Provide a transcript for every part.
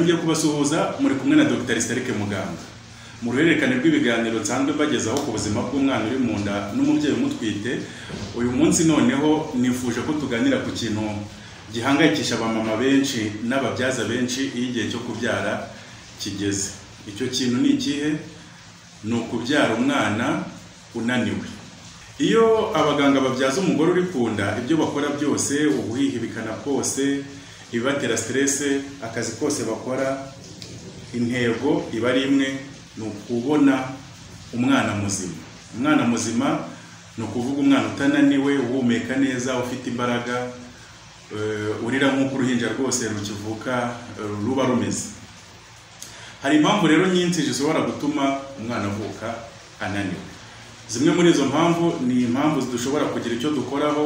Nongeye kubasuhuza, muri kumwe na Dr. Aristarque Muganga. Mu ruhererekane rw'ibiganiro nsanzwe mbagezaho ku buzima bw'umwana uri mu nda n'umubyeyi umutwite, uyu munsi noneho nifuje ko tuganira ku kintu gihangayikisha abamama benshi n'ababyaza benshi iyo igihe cyo kubyara kigeze. Icyo kintu ni ikihe? Ni ukubyara umwana unaniwe. Iyo abaganga babyaza umugore uri ku nda, ibyo bakora byose, ubuhihibikana kose, ibibatera stress, akazi kose bakora, intego iba ari imwe, ni ukubona umwana muzima. Umwana muzima ni ukuvuga umwana utananiwe, uhumeka neza, ufite imbaraga, urira nk'uko uruhinja rwose rukivuka ruba rumeze. Hari impamvu rero nyinshi zishobora gutuma umwana avuka ananiwe. Zimwe muri izo mpamvu ni impamvu dushobora kugira icyo dukoraho,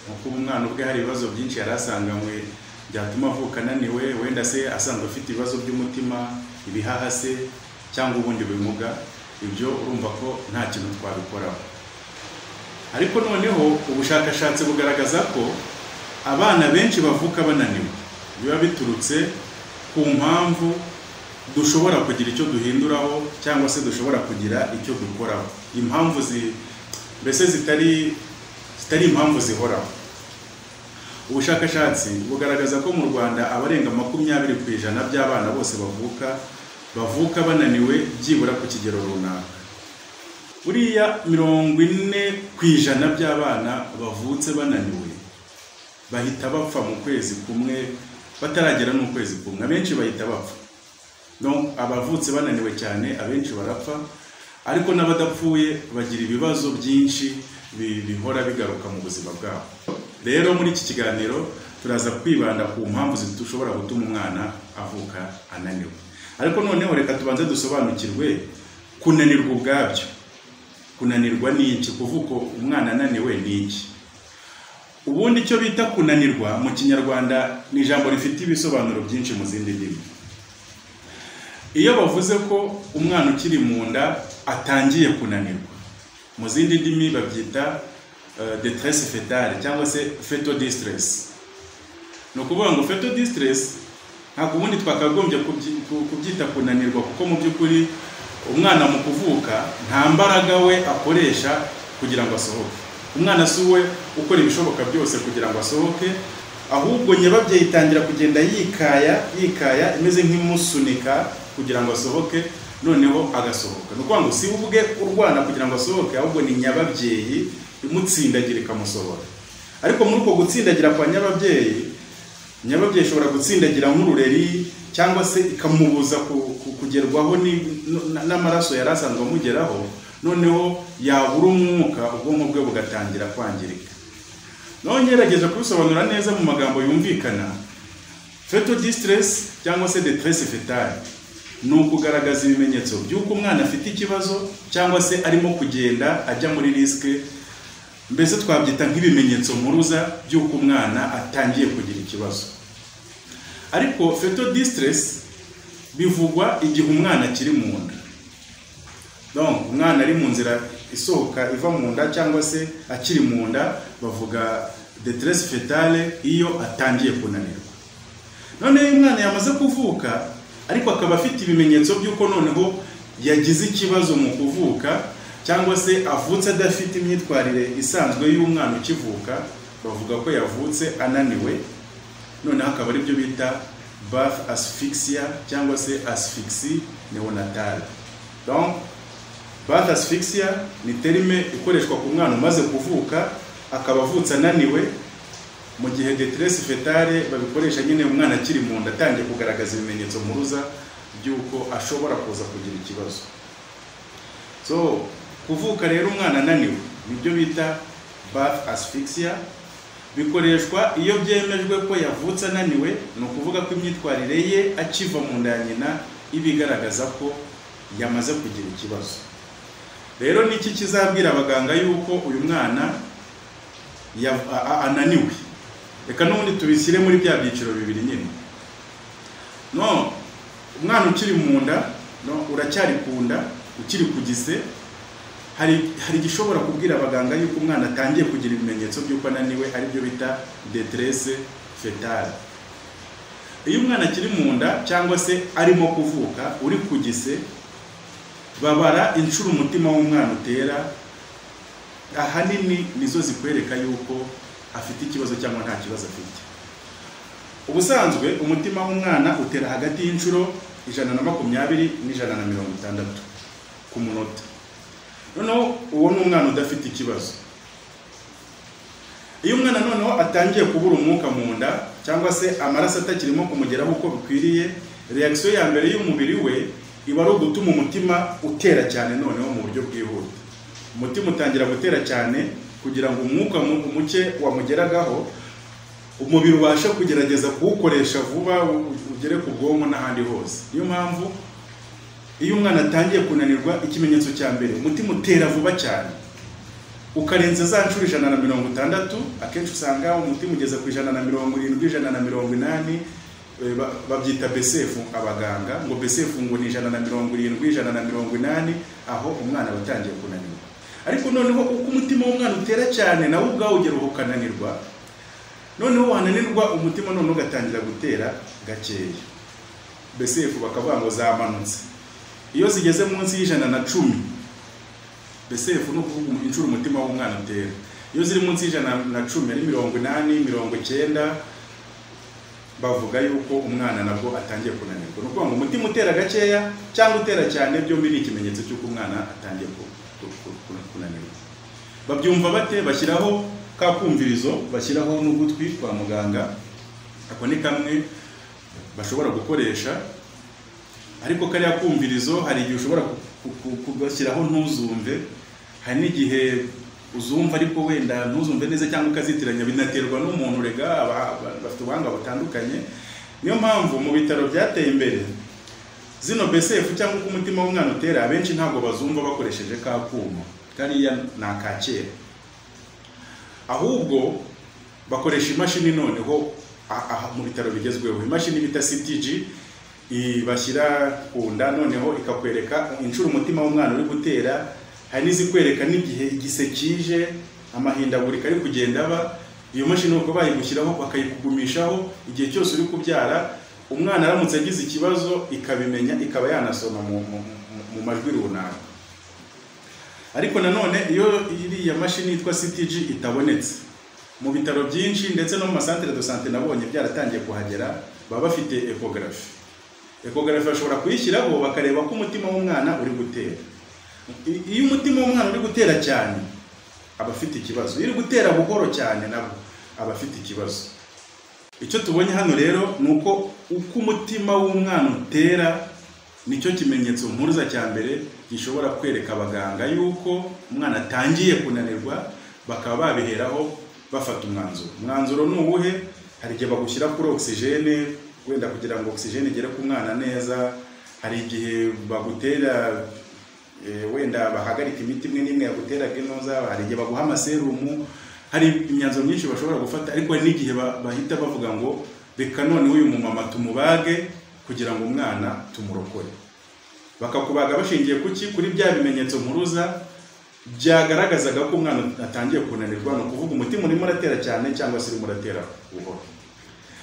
nko kuba umwana ubwe hari ibibazo byinshi yari asanganywe byatuma avuka ananiwe, wenda se asanzwe afite ibibazo by'umutima, ibihaha se cyangwa ubundi bumuga, ibyo urumva ko nta kintu twabikoraho. Ariko noneho ubushakashatsi bugaragaza ko abana benshi bavuka bananiwe biba biturutse ku mpamvu dushobora kugira icyo duhinduraho cyangwa se dushobora kugira icyo dukoraho, impamvu mbese zitari impamvu zihoraho. Ubushakashatsi bugaragaza ko mu Rwanda abarenga 20% by'abana bose bavuka bananiwe byibura ku kigero runaka. Buriya 40% by'abana bavutse bananiwe bahita bapfa mu kwezi kumwe, bataragera n'ukwezi kumwe, abenshi bahita bapfa. Donc abavutse bananiwe cyane abenshi barapfa, ariko n'abadapfuye bagira ibibazo byinshi bihora bigaruka mu buzima bwabo. Rero muri iki kiganiro turaza kwibanda ku mpamvu zishobora gutuma umwana avuka ananiwe. Ariko noneho reka tubanze dusobanukirwe kunanirwa ubwabyo. Kunanirwa ni iki? Kuvuka umwana ananiwe ni iki? Ubundi icyo bita kunanirwa mu Kinyarwanda ni ijambo rifite ibisobanuro byinshi mu zindi ndimi. Iyo bavuze ko umwana ukiri mu nda atangiye kunanirwa, mu zindi ndimi babyita détresse fœtale cyangwa se fetal distress. Ni ukuvuga ngo fetal distress ntabwo ubundi twakagombye kubyita kunanirwa, kuko mu by'ukuri umwana mu kuvuka nta mbaraga we akoresha kugira ngo asohoke. Umwana si we ukora ibishoboka byose kugira ngo asohoke, ahubwo nyababyeyi itangira kugenda yikaya imeze nk'imusunika kugira ngo asohoke, noneho agasohoka. Ni ukuvuga ngo si ubwe urwana kugira ngo asohoke, ahubwo ni nyababyeyi imutsindagira ikamusohora. Ariko muri uko gutsindagira kwa nyababyeyi, nyababyeyi ishobora gutsindagira nk'urureri cyangwa se ikamubuza kugerwaho n'amaraso yari asanzwe amugeraho, noneho yabura umwuka ubwonko bwe bugatangira kwangirika. Nongerageje kubisobanura neza mu magambo yumvikana, fetal distress cyangwa se détresse fœtale ni ukugaragaza ibimenyetso by'uko umwana afite ikibazo cyangwa se arimo kugenda ajya muri risque, mbese twabyita nk'ibimenyetso mpuruza by'uko umwana atangiye kugira ikibazo. Ariko fetal distress bivugwa igihe umwana akiri mu nda. Donc umwana ari mu nzira isohoka iva mu nda cyangwa se akiri mu nda, bavuga détresse fœtale iyo atangiye kunanirwa. None iyo umwana yamaze kuvuka ariko akaba afite ibimenyetso by'uko noneho yagize ikibazo mu kuvuka cyangwa se avutse adafite imyitwarire isanzwe y'umwana ukivuka, bavuga ko yavutse ananiwe, noneho akaba ari byo bita birth asphyxia cyangwa se asphyxie néonatale. Donc birth asphyxia ni terme ikoreshwa ku mwana umaze kuvuka akaba avutse ananiwe, mu gihe détresse fœtale babikoresha nyine umwana akiri mu nda atangiye kugaragaza ibimenyetso mpuruza by'uko ashobora kuza kugira ikibazo. So kuvuka rero umwana ananiwe nibyo bita birth asphyxia, bikoreshwa iyo byemejwe ko yavutse ananiwe, ni ukuvuga ko imyitwarire ye akiva mu nda ya nyina ibigaragaza ko yamaze kugira ikibazo. Rero niki kizabwira abaganga yuko uyu mwana ananiwe? Reka n'ubundi tubishyire muri bya byiciro bibiri nyine. No, umwana ukiri mu nda, no, uracyari ku nda, ukiri ku gise, hari igishobora kubwira abaganga yuko umwana atangiye kugira ibimenyetso by'uko ananiwe, ari byo bita détresse fœtale. Iyo umwana akiri mu nda cyangwa se arimo kuvuka uri ku gise, babara inshuro umutima w'umwana utera, ahanini nizo zikwereka yuko afite ikibazo cyangwa nta kibazo afite. Ubusanzwe umutima w'umwana utera hagati y'inshuro 120 na 160 ku munota. Noneho uwo ni umwana udafite ikibazo. Iyo umwana noneho atangiye kubura umwuka mu nda cyangwa se amaraso atakirimo kumugeraho uko bikwiriye, réaction ya mbere y'umubiri we iba ari ugutuma umutima utera cyane noneho mu buryo bwihuta. Umutima utangira gutera cyane kugira ngo umwuka muke wamugeragaho umubiri ubashe kugerageza kuwukoresha vuba, ugere ku bwonko n'ahandi hose. Niyo mpamvu iyo umwana atangiye kunanirwa, ikimenyetso cya mbere, umutima utera vuba cyane ukarenza za nshuro 160. Akenshi usanga umutima ugeze ku 170, 180. Babyita BCF abaganga, ngo BCF ngo ni 170, 180, aho umwana aba atangiye kunanirwa. Ariko noneho uko umutima w'umwana utera cyane, nawe ubwawe ugera aho ukananirwa. Noneho wananirwa, umutima noneho ugatangira gutera gakeya, BCF bakavuga ngo zamanutse. Iyo zigeze munsi y'110 BCF, ni ukuvuga inshuro umutima w'umwana utera, iyo ziri munsi y'110, ari 80, 90, bavuga yuko umwana nabwo atangiye kunanirwa. Ni ukuvuga ngo umutima utera gakeya cyangwa utera cyane, byombi ni ikimenyetso cy'uko umwana atangiye kunanirwa. Babyumva bate? Bashyiraho ka kumvirizo, bashyiraho n'ugutwi kwa muganga. Ako ni kamwe bashobora gukoresha, ariko kariya kumvirizo hari igihe ushobora kugashyiraho ntuzumve, hari n'igihe uzumva ariko wenda ntuzumve neza cyangwa ukazitiranya, binaterwa n'umuntu. Rega bafite ubuhanga butandukanye. Niyo mpamvu mu bitaro byateye imbere, zino BCF cyangwa uko umutima w'umwana utera, abenshi ntabwo bazumva bakoresheje ka kuma, kariya ni aka kera, ahubwo bakoresha imashini. Noneho aha mu bitaro bigezweho, imashini bita CTG bashyira ku nda, noneho ikakwereka inshuro umutima w'umwana uri gutera. Hari n'izikwereka n'igihe igise kije, amahindagurika ari kugenda aba. Iyo mashini uko bayigushyiraho, bakayikugumishaho igihe cyose uri kubyara, umwana aramutse agize ikibazo ikabimenya, ikaba yanasoma mu majwi runaka. Ariko nanone iyo iriya mashini yitwa CTG itabonetse mu bitaro byinshi, ndetse no mu ma centres de santé nabonye byaratangiye kuhagera, baba bafite échographie. Échographie bashobora kuyishyiraho bakareba ko umutima w'umwana uri gutera. Iyo umutima w'umwana uri gutera cyane, aba afite ikibazo. Iyo uri gutera buhoro cyane, nabwo aba afite ikibazo. Icyo tubonye hano rero ni uko uko umutima w'umwana utera nicyo kimenyetso mpuruza cya mbere gishobora kwereka abaganga yuko umwana atangiye kunanirwa, bakaba babiheraho bafata umwanzuro. Umwanzuro ni uwuhe? Hari igihe bagushyira kuri oxygène, wenda kugira ngo oxygène igere ku mwana neza. Hari igihe bagutera wenda bahagarika imiti imwe n'imwe yaguteraga inoza. Hari igihe baguha amaserumu. Hari imyanzuro myinshi bashobora gufata, ariko hari n'igihe bahita bavuga ngo reka noneho uyu mumama tumubage kugira ngo umwana tumurokore. Bakakubaga bashingiye kuki? Kuri bya bimenyetso mpuruza byagaragazaga ko umwana atangiye kunanirwa, ni ukuvuga umutima urimo uratera cyane cyangwa se urimo uratera buhoro.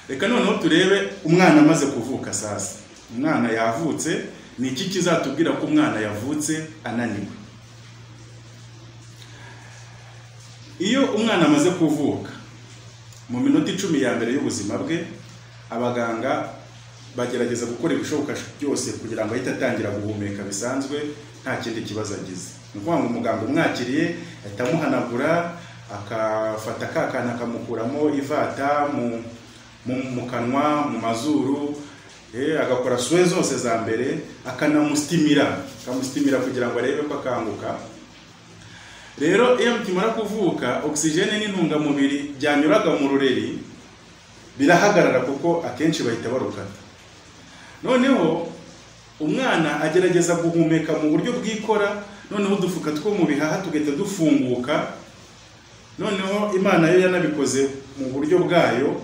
Reka noneho turebe umwana amaze kuvuka. Sasa umwana yavutse, ni iki kizatubwira ko umwana yavutse ananiwe? Iyo umwana amaze kuvuka, mu minota 10 ya mbere y'ubuzima bwe, abaganga bagerageza gukora ibishoboka byose kugira ngo ahite atangira guhumeka bisanzwe, nta kindi kibazo agize. Ni ukuvuga ngo umuganga umwakiriye ahita amuhanagura, akafata ka kantu akamukuramo ivata mu kanwa, mu mazuru, agakora soins zose za mbere, akanamustimira, akamustimira kugira ngo arebe ko akanguka. Rero iyo kimara kuvuka, oxygène n'intungamubiri byanyuraga mu rureri birahagarara, kuko akenshi bahita barukata. Noneho umwana agerageza guhumeka mu buryo bwikora, noneho udufuka two mu bihaha tugahita dufunguka. Noneho Imana yo yanabikoze mu buryo bwayo.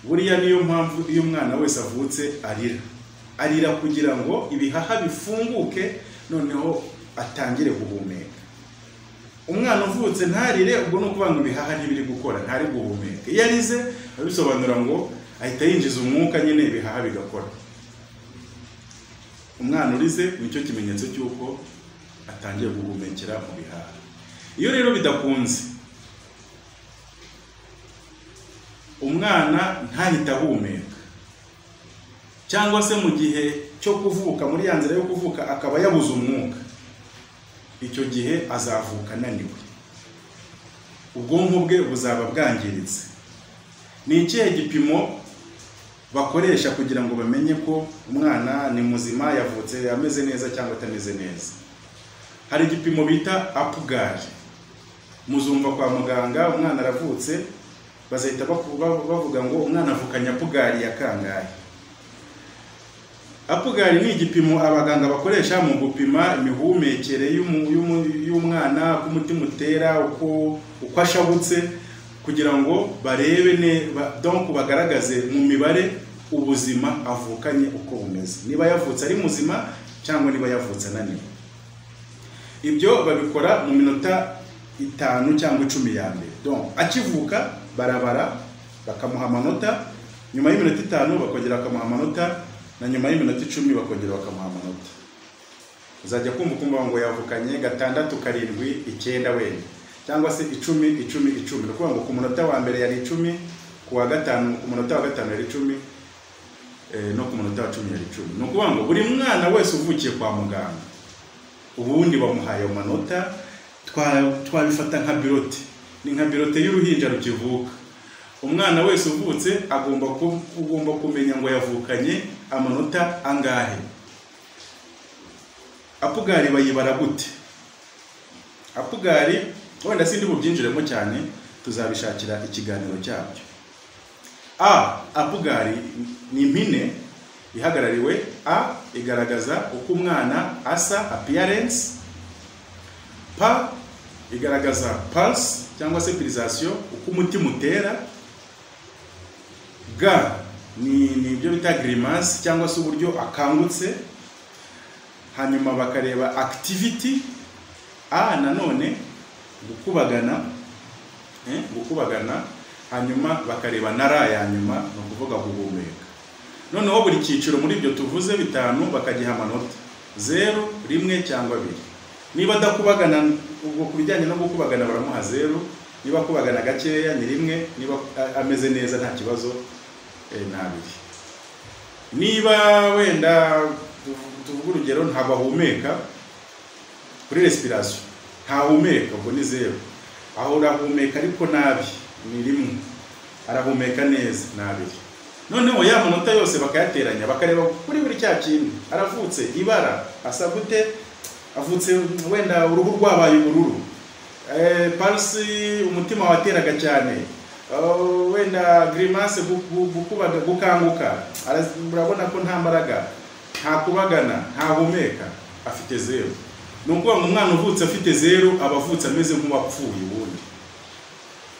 Buriya niyo mpamvu iyo umwana wese avutse arira, arira kugira ngo ibihaha bifunguke, noneho atangire guhumeka. Umwana uvutse ntarire, ubwo ni ukuvuga ngo ibihaha ntibiri gukora, ntari guhumeka. Iyo arize biba bisobanura ngo Ahita yinjiza umwuka nyine, ibihaha bigakora. Umwana urize nicyo kimenyetso cy'uko atangiye guhumekera mu bihaha. Iyo rero bidakunze, umwana ntahita ahumeka, cyangwa se mu gihe cyo kuvuka, muri ya nzira yo kuvuka akaba yabuze umwuka, icyo gihe azavuka ananiwe, ubwonko bwe buzaba bwangiritse. Ni ikihe gipimo bakoresha kugira ngo bamenye ko umwana ni muzima, yavutse ameze neza cyangwa atameze neza? Hari igipimo bita Apgar. Muzumva kwa muganga umwana aravutse, bazahita bavuga ngo umwana avukanye Apgar ya kangahe. Apgar ni igipimo abaganga bakoresha mu gupima imihumekere y'umwana, uko umutima utera, uko ashabutse, kugira ngo barebe donc bagaragaze mu mibare ubuzima avukanye uko bumeze, niba yavutse ari muzima cyangwa niba yavutse ananiwe. Ibyo babikora mu minota 5 cyangwa 10 ya mbere. Donc akivuka barabara bakamuha amanota, nyuma y'iminota 5 bakongera bakamuha amanota, na nyuma y'iminota 10 bakongera bakamuha amanota. Uzajya kumva ngo yavukanye 6, 7, 9 wenda, cyangwa se 10, 10, 10. Ni ukuvuga ngo ku munota wa mbere yari 10, ku wa gatanu ku munota wa gatanu yari 10, no ku munota wa 10 yari 10. Ni ukuvuga ngo buri mwana wese uvukiye kwa muganga ubundi bamuhaye amanota. Twabifata nka birote, ni nka birote y'uruhinja rukivuka. Umwana wese uvutse ugomba kumenya ngo yavukanye amanota angahe. Apgar bayibara gute? Apgar wenda sindi bubyinjiremo cyane, tuzabishakira ikiganiro cyabyo. A, Apgar ni impine ihagarariwe A igaragaza uko umwana asa, appearance. P igaragaza pulse cyangwa se pulsation, uko umutima utera. G ni ibyo bita grimace cyangwa se uburyo akangutse. Hanyuma bakareba activity. A nanone gukubagana, gukubagana. Hanyuma bakareba na R ya nyuma, ni ukuvuga guhumeka. Noneho buri cyiciro muri ibyo tuvuze 5 bakagiha amanota 0, 1 cyangwa 2. Niba adakubagana, ubwo kubijyanye no gukubagana baramuha 0, niba akubagana gakeya ni 1, niba ameze neza nta kibazo ni 2. Niba wenda tuvuga urugero ntabwo ahumeka kuri respiration, ntahumeka, ubwo ni 0. Aho urahumeka ariko nabi ni 1, arahumeka neza ni 2. Noneho ya manota yose bakayateranya, bakareba kuri buri cya kintu. Aravutse ibara asa gute, avutse wenda uruhu rwabaye ubururu, pulse umutima wateraga cyane, wenda grimace gukubaga, gukanguka, urabona ko nta mbaraga, nta kubagana, ntahumeka, afite 0. Ni ukuvuga ngo umwana uvutse afite 0 aba avutse ameze nk'uwapfuye. Ubundi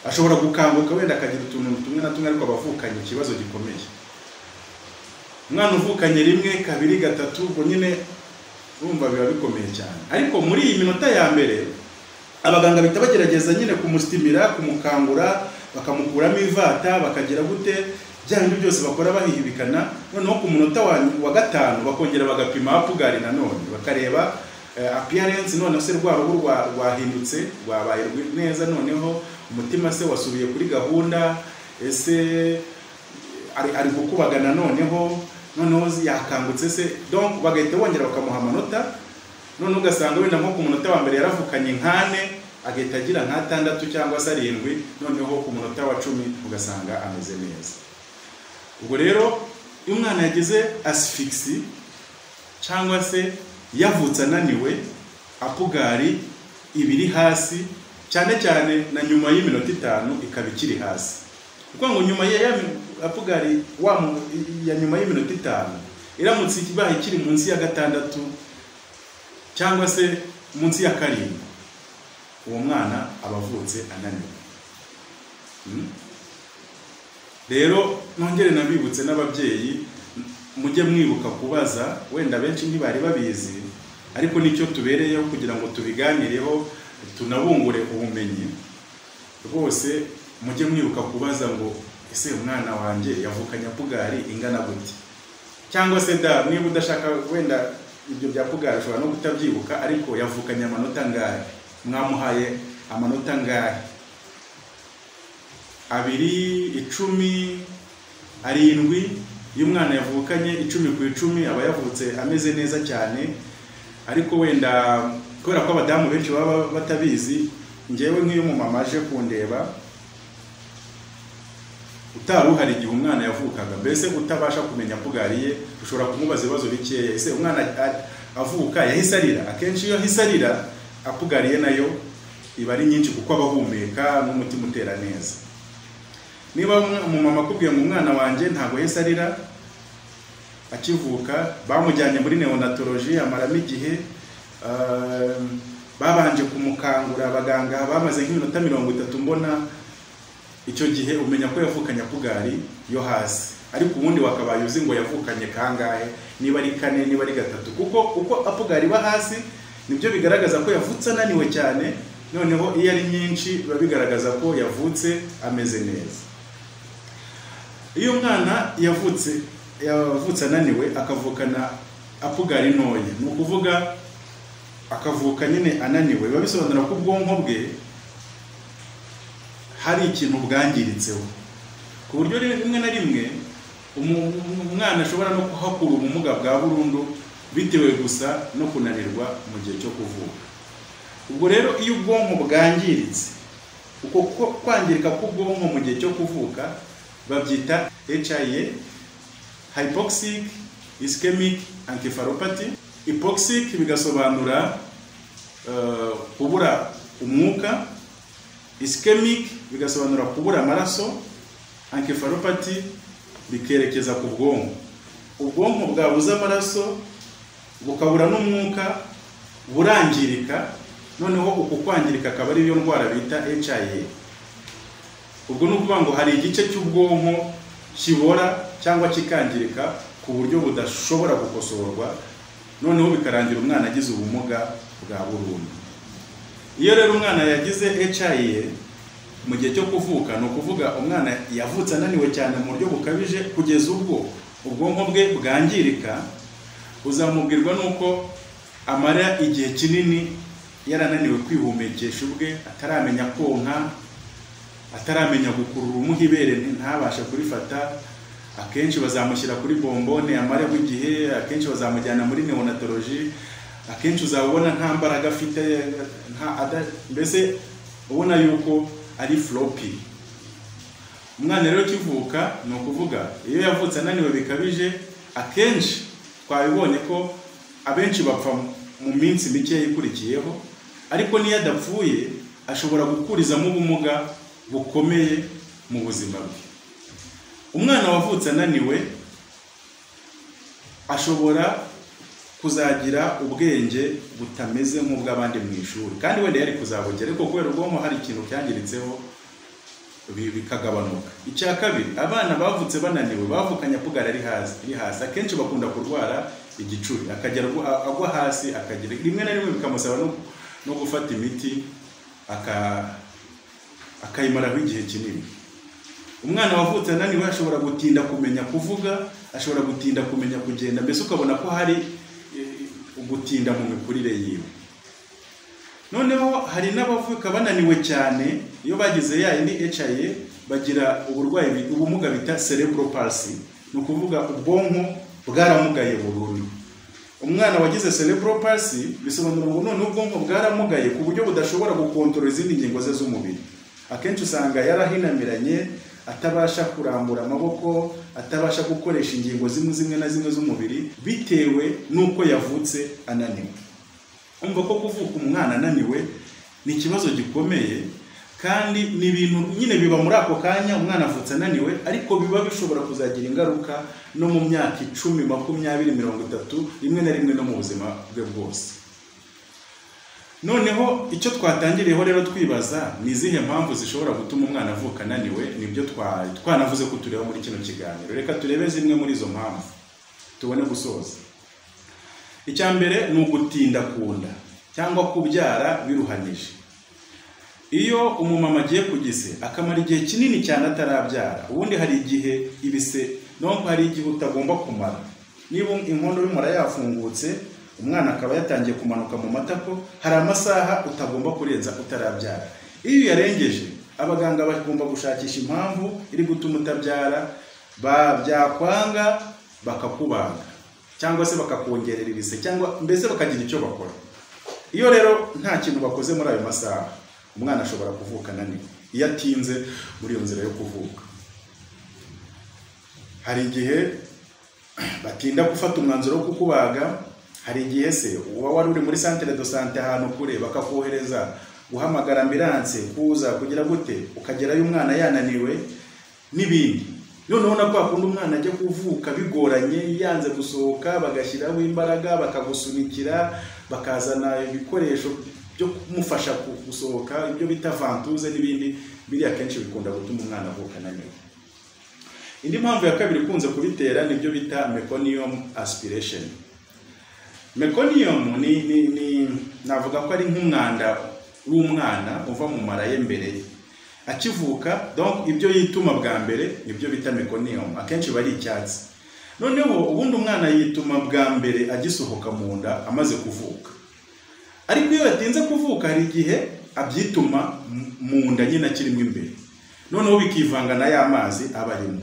ashobora gukanguka wenda akagira utuntu tumwe na tumwe, ariko abavukanye ikibazo gikomeye. Umwana uvukanye 1, 2, 3, ubwo nyine urumva biba bikomeye cyane. Ariko muri iyi minota ya mbere abaganga bita bagerageza nyine kumustimira, kumukangura, bakamukuramo ivata, bakagira gute, bya bintu byose bakora bahihibikana. Noneho ku munota wa 5 bakongera bagapima Apgar nanone, bakareba appearance, none se rwa ruhu rwahindutse, rwabaye neza, noneho umutima se wasubiye kuri gahunda, ese ari gukubagana, noneho yakangutse se. Donc bagahita bongera bakamuha amanota. None ugasanga wenda nko ku munota wa mbere yaravukanye nkane, agahita agira nka 6 cyangwa se 7, noneho ku munota wa 10 ugasanga ameze neza. Ubwo rero iyo umwana yagize asphyxie cyangwa se yavutse ananiwe, Apgar ibiri hasi, cyane cyane na nyuma y'iminota 5 ikaba ikiri hasi. Kuko ngo nyuma ya Apgar ya nyuma y'iminota 5 iramutse ibaye ikiri munsi ya 6 cyangwa se munsi ya 7, uwo mwana aba avutse ananiwe. Rero nongere nabibutse n'ababyeyi, mujye mwibuka kubaza. Wenda benshi ntibari babizi, ariko nicyo tubereyeho kugira ngo tubiganireho, tunabungure ubumenyi. Rwose mujye mwibuka kubaza ngo Ese umwana wanjye yavukanye Apgar ingana gute? Cyangwa se da niba udashaka wenda ibyo bya Apgar ushobora no kutabyibuka, ariko yavukanye amanota angahe? Mwamuhaye amanota angahe? 2, 10, 7. Iyo umwana yavukanye 10 ku 10 aba yavutse ameze neza cyane, ariko wenda kubera ko abadamu benshi baba batabizi, ngewe nk'iyo umumama aje kundeba utari uhari igihe umwana yavukaga, mbese utabasha kumenya Apgar ye, ushobora kumubaza ibibazo bikeya. Ese umwana avuka yahise arira? Akenshi iyo ahise arira Apgar ye nayo iba ari nyinshi kuko aba ahumeka n'umutima utera neza. Niba umumama akubwiye ngo umwana wanjye ntabwo yahise arira akivuka, bamujyanye muri neonatology amaramo igihe, babanje kumukangura abaganga bamaze nk'iminota 30, mbona icyo gihe umenya ko yavukanye Apgar yo hasi. Ariko ubundi wakabaye uzi ngo yavukanye kangahe, niba ari 4, niba ari 3, kuko uko Apgar iba hasi nibyo bigaragaza ko yavutse ananiwe cyane, noneho iyo ari nyinshi biba bigaragaza ko yavutse ameze neza. Iyo umwana yavutse ananiwe akavukana Apgar ntoya, ni ukuvuga akavuka nyine ananiwe, biba bisobanura ko ubwonko bwe hari ikintu bwangiritseho, ku buryo rimwe na rimwe umwana ashobora no kuhakura ubumuga bwa burundu bitewe gusa no kunanirwa mu gihe cyo kuvuka. Ubwo rero iyo ubwonko bwangiritse, uko kwangirika k'ubwonko mu gihe cyo kuvuka babyita HIA, hypoxic ischemic encephalopathy. Hypoxic bigasobanura kubura umwuka, ischemic bigasobanura kubura amaraso, encephalopathy bikerekeza ku bwonko. Ubwonko bwabuze amaraso bukabura n'umwuka burangirika, noneho uku kwangirika akaba ari yo ndwara bita HIA. Ubwo ni ukuvuga ngo hari igice cy'ubwonko kibora cyangwa kikangirika ku buryo budashobora gukosorwa, noneho bikarangira umwana agize ubumuga bwa burundu. Iyo rero umwana yagize HIA mu gihe cyo kuvuka, ni ukuvuga umwana yavutse ananiwe cyane mu buryo bukabije kugeza ubwo ubwonko bwe bwangirika, uzamubwirwa nuko amara igihe kinini yarananiwe kwihumekesha ubwe, ataramenya konka, ataramenya gukurura umuha ibere ntabashe kurifata. Akenshi bazamushyira kuri bombone amareho igihe, akenshi bazamujyana muri neonatology, akenshi uzabona nta mbaraga afite, mbese ubona yuko ari floppy. Umwana rero kivuka, ni ukuvuga iyo yavutse ananiwe bikabije, akenshi twabibonye ko abenshi bapfa mu minsi mike ikurikiyeho, ariko niyo adapfuye ashobora gukurizamo ubumuga bukomeye mu buzima bwe. Umwana wavutse ananiwe ashobora kuzagira ubwenge butameze nk'ubw'abandi mu ishuri, kandi wenda yari kuzabugera, ariko kubera ubwonko hari ikintu cyangiritseho bikagabanuka. Icya kabiri, abana bavutse bananiwe bavukanye Apgar iri hasi, akenshi bakunda kurwara igicuri, akagera agwa hasi, akagira rimwe na rimwe bikamusaba no gufata imiti akayimaraho igihe kinini. Umwana wavutse ananiwe ashobora gutinda kumenya kuvuga, ashobora gutinda kumenya kugenda, mbese ukabona ko hari gutinda mu mikurire yiwe. Noneho hari n'abavuka bananiwe cyane, iyo bagize ya indi HIA bagira uburwayi ubumuga bita cerebral palsy, ni ukuvuga ubwonko bwaramugaye burundu. Umwana wagize cerebral palsy bisobanura ngo none ubwonko bwaramugaye ku buryo budashobora gukontorora izindi ngingo ze z'umubiri. Akenshi usanga yarahinamiranye, atabasha kurambura amaboko, atabasha gukoresha ingingo zimwe na zimwe z'umubiri bitewe n'uko yavutse ananiwe. Umva ko kuvuka umwana ananiwe ni ikibazo gikomeye, kandi ni ibintu nyine biba muri ako kanya umwana avutse ananiwe, ariko biba bishobora kuzagira ingaruka no mu myaka 10, 20, 30, rimwe na rimwe no mu buzima bwe bwose. Noneho icyo twatangiriyeho rero twibaza ni izihe mpamvu zishobora gutuma umwana avuka ananiwe, nibyo twanavuze ko tureba muri kino kiganiro. Reka turebe zimwe muri izo mpamvu tubone gusoza. Icya mbere ni ugutinda kunda cyangwa kubyara biruhanije. Iyo umumama agiye ku gise akamara igihe kinini cyane atarabyara, ubundi hari igihe ibise, donc hari igihe utagomba kumara. Niba inkondo y'umura yafungutse, umwana akaba yatangiye kumanuka mu matako, hari amasaha utagomba kurenza utarabyara. Iyo uyarengeje, abaganga bagomba gushakisha impamvu iri gutuma utabyara, byakwanga bakakubaga cyangwa se bakakongerera ibise, cyangwa mbese bakagira icyo bakora. Iyo rero nta kintu bakoze muri ayo masaha, umwana ashobora kuvuka ananiwe iyo atinze muri iyo nzira yo kuvuka. Hari igihe batinda gufata umwanzuro wo kukubaga, hari igihe se uba wari uri muri centre de santé ahantu kure, bakakohereza guhamagara ambulance kuza kugira gute, ukagerayo umwana yananiwe n'ibindi. Noneho na kwa kundi umwana ajya kuvuka bigoranye, yanze gusohoka, bagashyiraho imbaraga, bakagusunikira, bakazana ibikoresho byo kumufasha gusohoka, ibyo bita ventouse n'ibindi, biriya kenshi bikunda gutuma umwana avuka ananiwe. Indi mpamvu ya kabiri ikunze kubitera ni ibyo bita meconium aspiration. Meconium ni navuga ko ari nk'umwanda w'umwana uva mu mara ye mbere ye akivuka, donc ibyo yituma bwa mbere nibyo bita meconium, akenshi bari icyatsi. Noneho ubundi umwana yituma bwa mbere agisohoka mu nda amaze kuvuka, ariko iyo yatinze kuvuka hari igihe abyituma mu nda nyine akirimo imbere, noneho bikivanga na ya mazi aba arimo,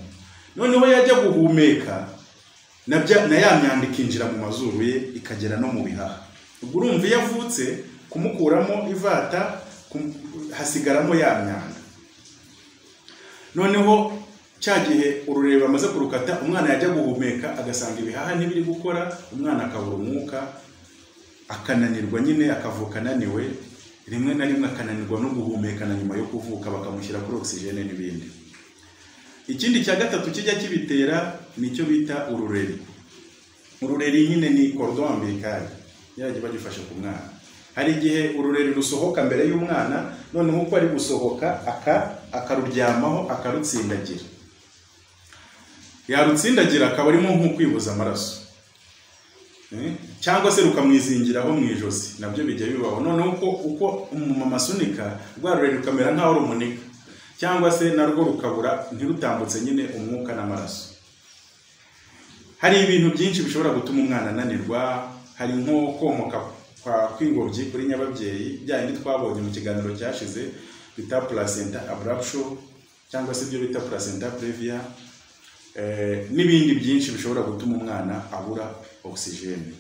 noneho yajya guhumeka na ya myanda ikinjira mu mazuru ye ikagera no mu bihaha. Ubwo urumva iyo avutse kumukuramo ivata hasigaramo ya myanda. Noneho cya gihe urureba amaze kurukata, umwana yajya guhumeka agasanga ibihaha ntibiri gukora, umwana akabura umwuka, akananirwa nyine, akavuka ananiwe, rimwe na rimwe akananirwa no guhumeka na nyuma yo kuvuka bakamushyira kuri oxygene n'ibindi. Ikindi cya gatatu kijya kibitera nicyo bita urureri. Urureri nyine ni cordon umbilical yagiye bagifashe ku mwana. Hari igihe urureri rusohoka mbere y'umwana, noneho uko ari gusohoka akaruryamaho akarutsindagira. Yarutsindagira akaba arimo nko kwibuza amaraso, cyangwa se rukamwizingiraho mu ijosi, nabyo bijya bibaho. Noneho uko umumama asunika rwa rureri rukamera nkaho rumunika, cyangwa se narwo rukabura ntirutambutse nyine umwuka n'amaraso. Hari ibintu byinshi bishobora gutuma umwana ananirwa, hari nko komoka kwa kwingobyi kuri nyababyeyi, bya bindi twabonye mu kiganiro cyashize bita placenta abruption cyangwa se ibyo bita placenta previa, n'ibindi byinshi bishobora gutuma umwana abura oxygene.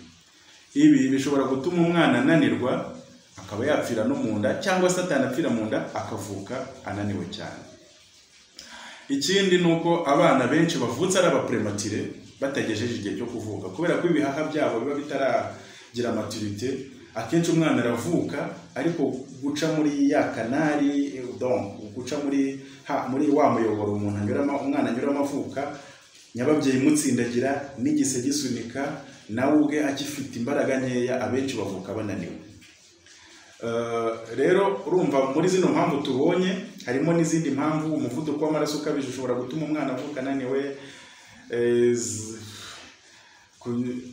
Ibi bishobora gutuma umwana ananirwa akaba yapfira no mu nda, cyangwa se atanapfira mu nda akavuka ananiwe cyane. Ikindi nuko abana benshi bavutse ari abaprematire batagejeje igihe cyo kuvuka, kubera ko ibihaha byabo biba bitaragira maturité. Akenshi umwana aravuka ariko guca muri ya kanari, donc guca muri wa muyoboro umuntu anyuramo, umwana anyuramo avuka, nyababyeyi mutsindagira n'igise gisunika, nawe ubwe akifite imbaraga nkeya, abenshi bavuka bananiwe. Rero urumva muri zino mpamvu tubonye harimo n'izindi mpamvu. Umuvuduko w'amaraso ukabije ushobora gutuma umwana avuka ananiwe,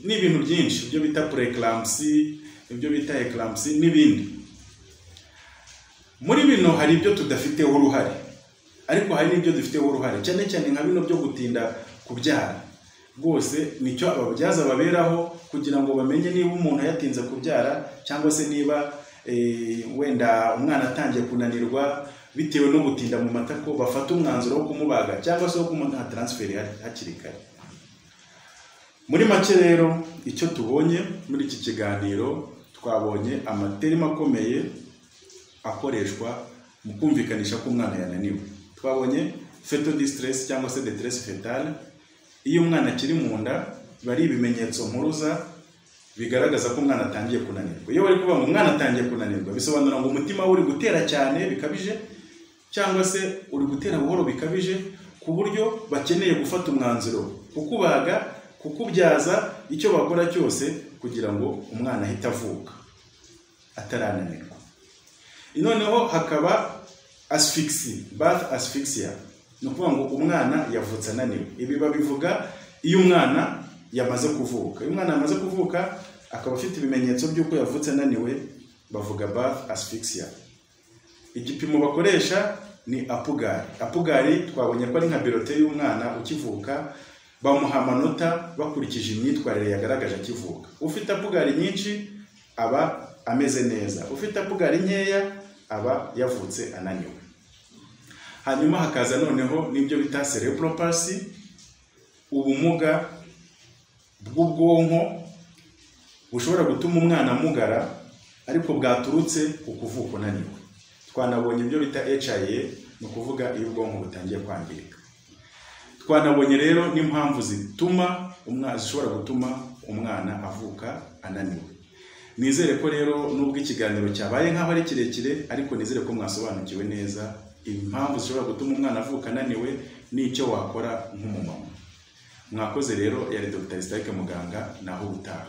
n'ibintu byinshi, ibyo bita preeclampsia, ibyo bita eclampsia n'ibindi. Muri bino hari ibyo tudafiteho uruhare, ariko hari n'ibyo dufiteho uruhare, cyane cyane nka bino byo gutinda kubyara. Rwose nicyo ababyaza baberaho, kugira ngo bamenye niba umuntu yatinze kubyara, cyangwa se niba wenda umwana atangiye kunanirwa bitewe no gutinda mu matako, bafata umwanzuro wo kumubaga cyangwa se wo kumuha transfer hakiri kare. Muri make rero icyo tubonye muri iki kiganiro, twabonye amaterima akomeye akoreshwa mu kumvikanisha ko umwana yananiwe. Twabonye fetal distress cyangwa se détresse fetale. Iyo umwana akiri mu nda bari ibimenyetso mpuruza bigaragaza ko umwana atangiye kunanirwa. Iyo bari kuvuga ngo umwana atangiye kunanirwa, bisobanura ngo umutima we uri gutera cyane bikabije, cyangwa se uri gutera buhoro bikabije, ku buryo bakeneye gufata umwanzuro kukubaga, kukubyaza, icyo bakora cyose kugira ngo umwana ahite avuka atarananirwa. Noneho hakaba asphyxie, birth asphyxia, ni ukuvuga ngo umwana yavutse ananiwe. Ibi babivuga iyo umwana yamaze kuvuka. Iyo umwana yamaze kuvuka akaba afite ibimenyetso by'uko yavutse ananiwe, bavuga birth asphyxia. Igipimo bakoresha ni Apgar. Apgar twabonye ko ari nka bulletin y'umwana ukivuka, bamuha amanota bakurikije imyitwarire yagaragaje akivuka. Ufite Apgar nyinshi aba ameze neza, ufite Apgar nkeya aba yavutse ananiwe. Hanyuma hakaza noneho n'ibyo bita cerebral palsy, ubumuga bw'ubwonko bushobora gutuma umwana amugara ariko bwaturutse ku kuvuka unaniwe. Twanabonye ibyo bita HIA, ni ukuvuga iyo ubwonko butangiye kwangirika. Twanabonye rero n'impamvu zituma umwana, zishobora gutuma umwana avuka ananiwe. Nizere ko rero nubwo ikiganiro cyabaye nk'aho ari kirekire, ariko nizere ko mwasobanukiwe neza impamvu zishobora gutuma umwana avuka ananiwe n'icyo wakora nk'umumama. Mwakoze rero, yari Dr. Stark Muganga, naho ubutaha.